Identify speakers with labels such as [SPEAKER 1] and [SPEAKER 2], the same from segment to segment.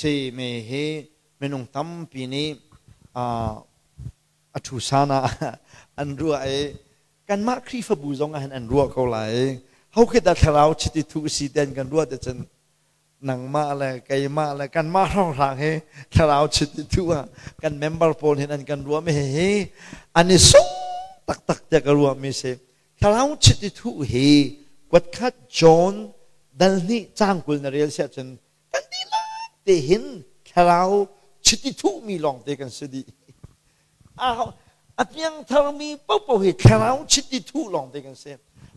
[SPEAKER 1] Si me hi minung tampi nih a thu sana an ruah i kanmah Khrihfabu zong ah hin an ruah ko lai. Ho khi dah thlarau chiti thuh si ten kan ruah te cun nangmah le keimah le kanmah hrawnghrang hi thlarau chiti thuh ah kan member pawl hin an kan ruah mi hi an i sung taktak tiah ka ruah mi si. Thlarau chiti thuh hi kuatkhat John dal hnih cang 20 na rel siah cun kan dihlak te hin thlarau chiti thuhmi lawngte kan si dih. A piangtharmi paohpaoh hi thlarau chiti thuh lawngte kan si.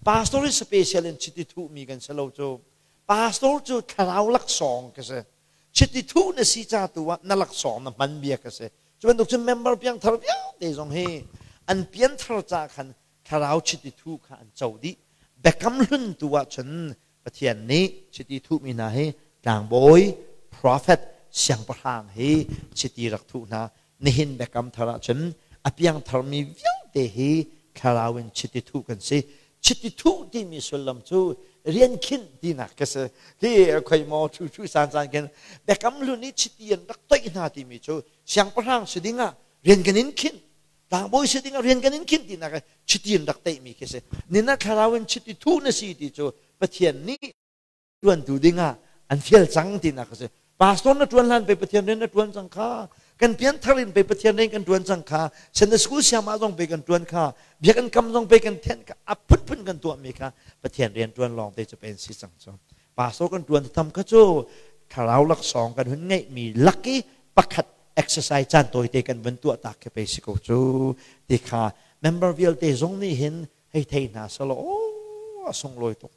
[SPEAKER 1] Pastor hi special in chiti thuhmi kan si lo cu. Pastor cu thlarau laksawng ka si. Chiti thuh na si ca tu ah na laksawng na hman bia ka si. Cu bantuk cun member piangthar vialte zong hi an pianthar ca khan thlarau chiti thuh kha an co dih. Biakam hlun tu ah cun Pathian nih chiti thuhmi hna hi tlangbawi, profet, siangpahrang hi chiti rak thuh hna. Nihin biakam thar ahcun a piangtharmi vialte hi thlarau in chiti thuh kan si. Chiti thuh timi sullam cu rian khinh tinak ka si. Hi khoi maw thu thu san san khin biakam hlun i chiti an rak toih hna timi cu siangpahrang si ding ah rian kan in khinh tlangbawi si ding ah rian kan in khinh tinak chiti in rak teihmi khi si. Nina thlarau in chiti thuh na si ti cu Pathian nih tuantu ding ah an fial cang tinak a si. Pastor na tuan hlan pe Pathian rian na tuan cang kha, kan pian thar in pe Pathian rian kan tuan cang kha, Sunday school siama zong pe kan tuan kha, biakinn kam zong pe kan then kha, a phunphun kan tuahmi kha Pathian rian tuan lawng te cu pen si cang cu. Pastor kan tuan tham kha cu thlarau laksawng kan hun ngeihmi lak i pakhat exercise caan tawite kan vun tuah tak khi pei si ko cu ti kha member vialte zong nih hin hei thei hna selaw aw a sunglawi tuk.